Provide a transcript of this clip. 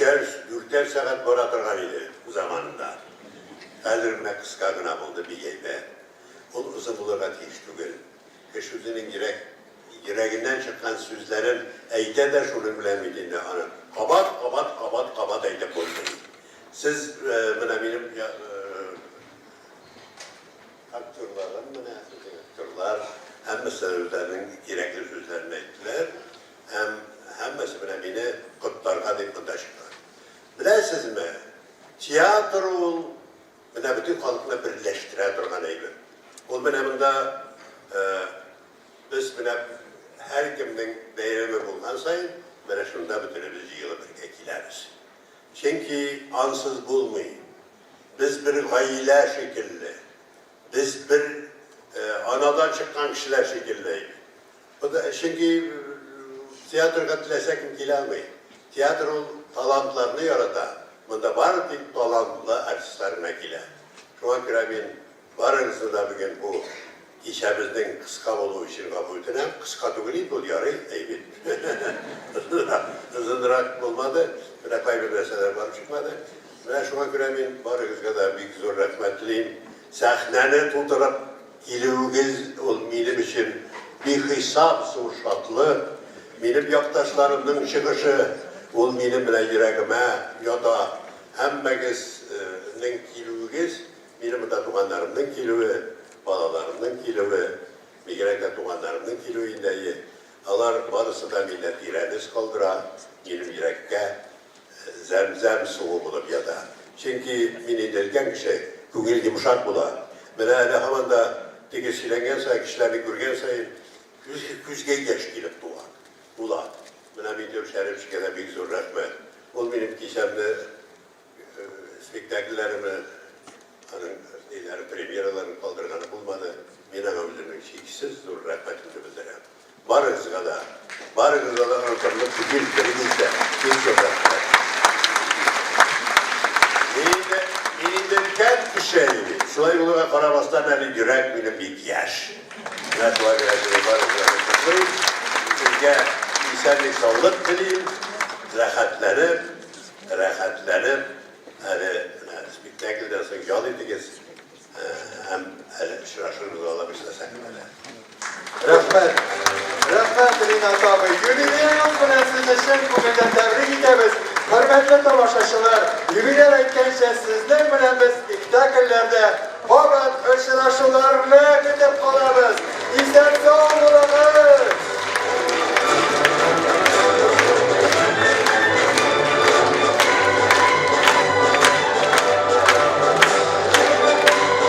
Өчәр, дүртәр сәгать бара торган иде заманында. Хәзер менә кыска гына булды, бик әйбәт. Ул озын булырга тиеш түгел. Кеше үзенең йөрәк, йөрәгеннән чыккан сүзләрен әйтә дә шуның белән бит инде аны кабат, кабат, кабат, кабат әйтеп булмый. Сез менә минем актерларым менә, сезнең актерлар, һәммәсе үзләренең кирәкле сүзләрен әйттеләр һәм һәммәсе менә мине котларга дип монда чыккан. Беләсезме, театр ул менә бөтен халыкны берләштерә торган әйбер. Ул менә монда без менә һәркемнең бәйрәме булган саен менә шунда бөтенебез җыелып бергә киләбез. Чөнки ансыз булмый. Без бер гаилә шикелле. Без бер анадан чыккан кешеләр шикелле. Чөнки театрга теләсә кем килә алмый. Театр ул талантларны ярата. Монда бары тик талантлы артистлар гына килә. Шуңа күрә мин барыгызны да бүген бу кичәбезнең кыска булуы өчен гафу үтенәм. Кыска түгел инде ул, ярый, әйбит. Озынрак булмады. Менә кайбер нәрсәләр барып чыкмады. Менә шуңа күрә мин барыгызга да бик зур рәхмәт телим. Сәхнәне тутырып килүегез ул минем өчен бихисап зур шатлык. Минем якташларымның чыгышы ул минем менә йөрәгемә ята. Һәммәгезнең килүегез, минем монда туганнарымның килүе, балаларымның килүе, бигрәк тә туганнарымның килүе инде, әйе. Алар барысы да миндә тирән эз калдыра, минем йөрәккә зәм-зәм суы булып ята. Чөнки мин инде өлкән кеше, күңел йомшак була. Менә әле һаман да теге сөйләнгән саен, кешеләрне күргән саен күз, күзгә яшь килеп туа, була. Менә Минтимер Шәриповичка да бик зур рәхмәт. Ул минем кичәмне, спектакльләремне, аның ниләрен, премьераларын калдырганы булмады. Мин аңа үземнең чиксез зур рәхмәтемне белдерәм. Барыгызга да, барыгызга да онытырлык түгел, берегез дә, бик зур рәхмәт. Мин инде, мин инде өлкән кеше инде. Шулай булуга карамастан, әле йөрәк минем бик яшь. Менә шулай гына сезне барыгызга да котлыйм. Сезгә исәнлек, саулык телим. Рәхәтләнеп, рәхәтләнеп, әле менә спектакльдән соң ял итегез. Һәм әле очрашырбыз, Алла бирсә, сәхнәдә. Рәхмәт. Рәхмәт, Ринат абый. Юбилеегыз белән сезне чын күңелдән тәбрик итәбез. Хөрмәтле тамашачылар, юбиляр әйткәнчә, сезнең белән без спектакльләрдә кабат очрашуларны!